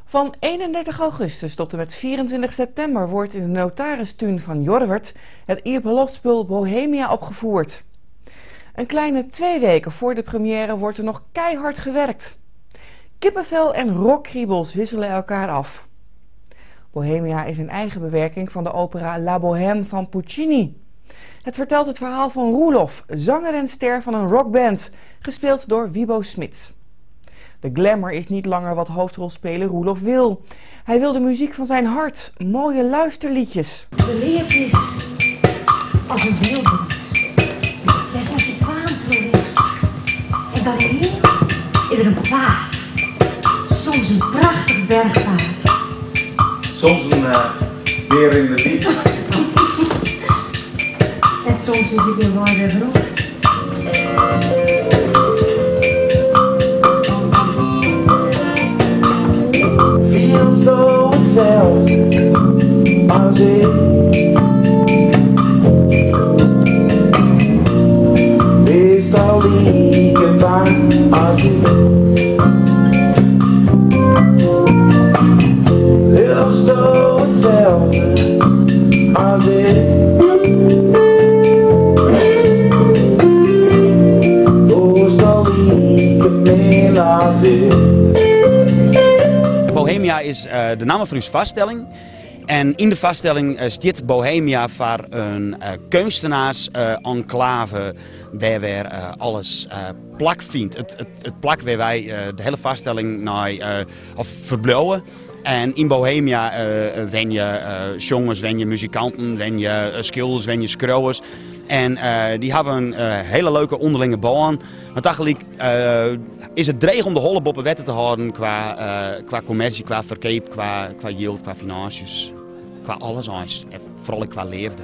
Van 31 augustus tot en met 24 september wordt in de notaristún van Jorwert het iepenloftspul Bohemia opgevoerd. Een kleine 2 weken voor de première wordt er nog keihard gewerkt. Kippenvel en rockkriebels wisselen elkaar af. Bohemia is een eigen bewerking van de opera La Bohème van Puccini. Het vertelt het verhaal van Roelof, zanger en ster van een rockband, gespeeld door Wibo Smits. De glamour is niet langer wat hoofdrolspeler Roelof wil. Hij wil de muziek van zijn hart, mooie luisterliedjes. De leefde is als een wildernis. Daar is maar z'n twaalf En dan hier is er een paard. Soms een prachtig bergpaard. Soms een beer in de diep. En soms is het weer waar broek. Fielsto itselde as ik? Bist al like bang as ik? Leausto itselde as ik? Dochst al like min as ik? Bohemia is de namme fan ús foarstelling. En yn de foarstelling stiet Bohemia foar in keunstenaars-enklave dêr wêr alles plakfynt. It plak wêr wy de hiele foarstelling nei of ferbliuwe. En yn Bohemia wenje sjongers, wenje muzikanten, wenje skilders, wenje skriuwers. En dy hawwe in hiele leuke ûnderlinge bân. Mar tagelyk is it dreech om de holle boppe wetter te hâlden kwa kommersje, kwa ferkeap, kwa jild, kwa finânsjes, kwa alles eins. En foaral ek kwa leafde.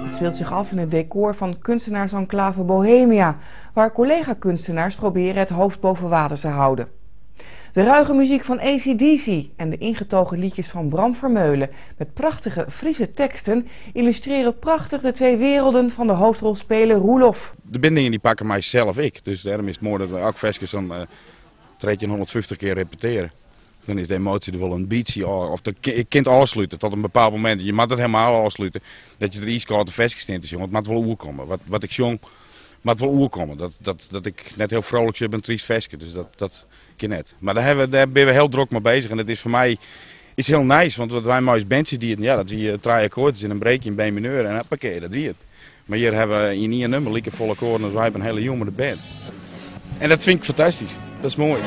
Het speelt zich af in het decor van kunstenaarsenclave Bohemia, waar collega-kunstenaars proberen het hoofd boven water te houden. De ruige muziek van AC/DC en de ingetogen liedjes van Bram Vermeulen met prachtige Friese teksten illustreren prachtig de twee werelden van de hoofdrolspeler Roelof. De bindingen die pakken mij zelf ik, dus daarom is het mooi dat we elk versje zo'n 1350 keer repeteren. Dan is de emotie er wel een beetje al, of de, ik kan het afsluiten tot een bepaald moment. Je moet het helemaal afsluiten. Dat je er iets koude versjes in te jongen. Het moet wel oerkomen. Wat ik jong, moet wel oerkomen. Dat ik net heel vrolijk zit ben, triest versje. Dus dat kan net. Maar daar ben we heel druk mee bezig. En dat is voor mij is heel nice. Want wat wij maar als bandje die, ja, dat die drie akkoorden in een breekje in B mineur en hoppakee, dat wie het. Maar hier hebben we in één nummer lieke volle akkoorden. Dus wij hebben een hele jonge band. En dat vind ik fantastisch. Dat is mooi.